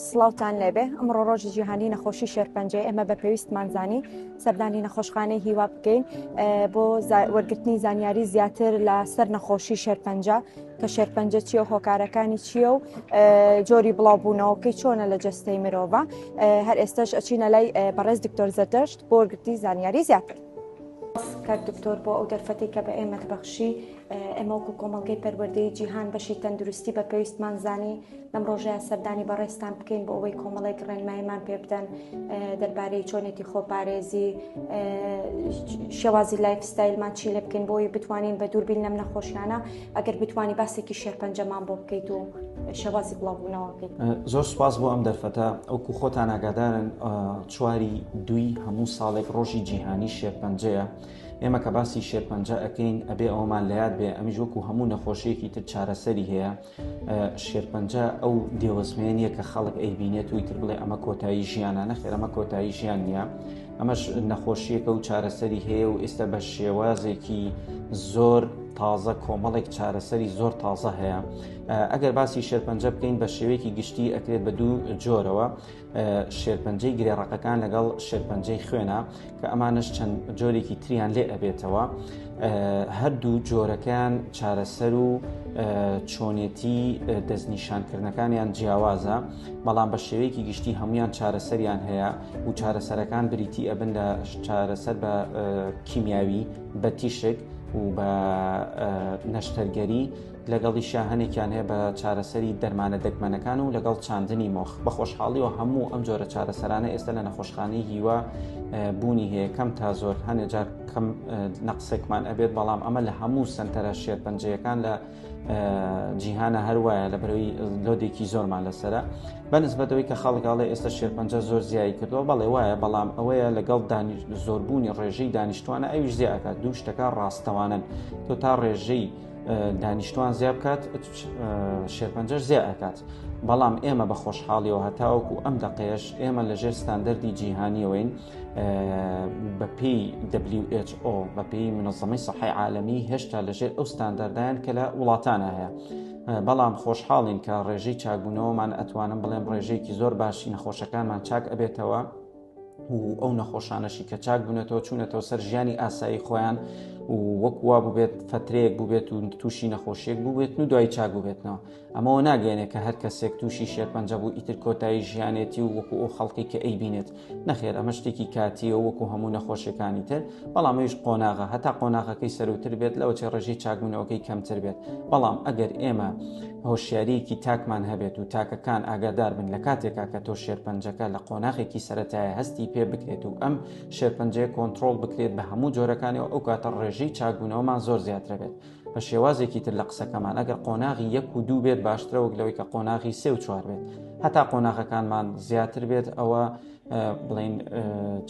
سڵاوتان لێبێ ئەمڕۆ ڕۆژی جیهانی نەخۆشی شێرپەنجەی ئێمە بە پێویستمان زانی سەردانی نەخۆشخانەی هیوا بکەین بۆ وەرگرتنی زانیاری زیاتر لە سەر نەخۆشی شێرپەنجە کە شێرپەنجە چییە و هۆکارەکانی چییە و جۆری بڵاوبوونەوەکەی چۆنە لە جەستەی مرۆڤە هەر ئێستش ئەچینە لای بەڕێز دکتۆر زەردەشت بۆ وەرگرتنی زانیاری زیاتر. کاک دکتۆر بۆ ئەو دەرفەتەی کە بە ئێمەت بەخشی ئێمە وەکو کۆمەڵگەی پەروەردەی جیهان بەشی تەندروستی بە پێویستمان زانی لەم ڕۆژەیە سەردانی بەڕێزتان بکەین بۆ ئەوەی کۆمەڵێک ڕێنماییمان پێ بدەن دەربارەی چۆنێتی خۆپارێزی شێوازی lifestyle مان چی لێ بکەین بۆی بتوانین بە دووربین لەم نەخۆشیانە ئەگەر بتوانی باسێکی شێرپەنجەمان بۆ بکەیت و شێوازی بڵاوبوونەوەکەی. زۆر سوپاس بۆ ئەم دەرفەتە ئەوکو خۆتان ئاگادارن چواری دووی هەموو ساڵێک ڕۆژی جیهانی شێرپەنجەیە ئێمە کە باسی شێرپەنجە ئەەکەین ئەبێ ئەومان لە یاد بێ ئەمیش وەکو هەموو نەخۆشیەکی تر چارەسەری هەیە شێرپەنجە ئەو دێوەزمەیە نییە کە خەڵک ئەیبینێت و ئیتر بڵێ ئەمە کۆتایی ژیانە نەخێر ئەمە کۆتایی ژیان نییە ئەمەش نەخۆشیەکە و چارەسەری هەیە و ئێستا بە شێوازێکی زۆر تازە کۆمەڵێک چارەسەری زۆر تازە هەیە ئەگەر باسی شێرپەنجە بکەین بە شێوەیەکی گشتی ئەکرێت بە دوو جۆرەوە شێرپەنجەی گرێ ڕەقەکان لەگەڵ شێرپەنجەی خوێنە کە ئەمانەش چەند جۆرێکی تریان لێ ئەبێتەوە هەردوو جۆرەکەیان چارەسەر و چۆنێتی دەستنیشانکردنەکانیان جیاوازە بەڵام بە شێوەیەکی گشتی هەمویان چارەسەریان هەیە و چارەسەرەکان بریتی ئەبن لە چارەسەر بە کیمیاوی بە تیشک و بە نەشتەرگەری لەگەڵیشیا هەنێکیان هەیە بە چارەسەری دەرمانە دەگمەنەکان و لەگەڵ چاندنی مۆخ. بە خۆشحاڵیەوە هەموو ئەم جۆرە چارەسەرانە ئێستا لە نەخۆشخانەی هیوا بوونی هەیە کەم تا زۆر هەنێ جار کەم نەقسێکمان ئەبێت بەڵام ئەمە لە هەموو سنتەرە شێرپەنجەیەکان لە جیهانە هەروایە لە بەرەوەی لۆدێکی زۆرمان لەسرە بەنسبەتەوەی کە خەڵکاڵێ ئێستا شێرپەنجە زۆر زیایی کردووە بەڵێ وایە بەڵام ئەوەیە لەگەڵ زۆربوونی ڕێژەی دانیشتوانە ئەویش زیاکات دوو شتەکە ڕاستەوانن تۆ تا ڕێژەی دانیشتوان زیا بکات شێرپەنجەش زیا ئەکات بەڵام ئێمە بە خۆشحاڵیەوە هەتاوەکو ئەم دەقەیەش ئێمە لەژێر ستاندەردی جیهانیەوەین بەپێی WHO بەپێی منەظەمەی سەحی عالەمی هێشتا لەژێر ئەو ستاندەردایان کە لە وڵاتانە هەیە بەڵام خۆشحاڵین کە ڕێژەی چاکبوونەوەمان ئەتوانم بڵێم ڕێژەیەکی زۆر باشی نەخۆشەکانمان چاک ئەبێتەوە و ئەو نەخۆشانەشی کە چاک بوونەتەوە چوونەتەوە سەر ژیانی ئاسایی خۆیان و وەکو وا بووبێت فترەیەک بووبێت و تووشی نەخۆشیێک بووبێتن و دوای چاک بووبێتنەوە ئەمەوە ناگەێنێ کە هەر کەسێک تووشی شێرپەنجە بوو ئیتر کۆتایی ژیانێتی و وەکو ئەو خەڵکی کە ئەیبینێت نەخێر ئەمە شتێکی کاتیە وەکو هەموو نەخۆشیەکانی تر بەڵام ئەویش قۆناغە هەتا قۆناغەکەی سەروتر بێت لەوە چێ ڕێژەی چاکبوونەوەکەی کەمتر بێت بەڵام ئەگەر ئێمە هۆشیاریەکی تاکمان هەبێت و تاکەکان ئاگادار بن لە کاتێکا کە تۆ شێرپەنجەکە لە قۆناغێکی سەتایە هەستی پێ بکرێت و ئەم شێرپەنجەیە کۆنتترۆل بکرێت بە هەموو جۆرەکانەوە ئەو کاتە ڕێژەی چاکبوونەوەمان زۆر زیاترە بێت بە شێوازێکی تر لە قسەکەمان ئەگەر قۆناغی یەک و دوو بێت باشترە وەک لەوەی کە قۆناغی سێ و چوار بێت هەتا قۆناغەکانمان زیاتر بێت ئەوە بڵین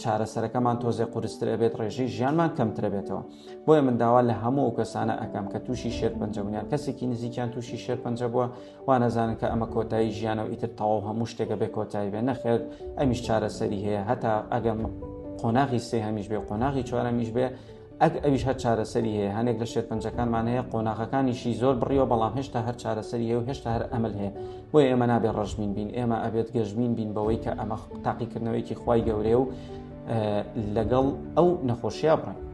چارەسەرەکەمان تۆزێ قورستر ئەبێت ڕێژەی ژیانمان کەمترە بێتەوە بۆیە من داوا لە هەموو ئەو کەسانە ئەەکەم کە تووشی شێرپەنجە بوونیان کەسێکی نزیکیان تووشی شێرپەنجە بووە وا نەزانن کە ئەمە کۆتایی ژیانە و ئیتر تەواو هەموو شتێکە بێ کۆتایی بێ نەخێر ئەمیش چارەسەری هەیە هەتا ئەگەر قۆناغی سێ هەمیش بێ قۆناغی چوارەمیش بێ ئەک ئەویش هەر چارەسەری هەیە هەنێک لە شێرپەنجەکانمان هەیە قۆناغەکانیشی زۆر بڕیوە بەڵام هێشتا هەر چارەسەری هەیە و هێشتا هەر ئەمل هەیە بۆیە ئێمە نابێ ڕەشبین بین ئێمە ئەبێت گەشبین بین بەوەی کە ئەمە تاقیکردنەوەیەکی خوای گەورەیە و لەگەڵ ئەو نەخۆشیە بڕین.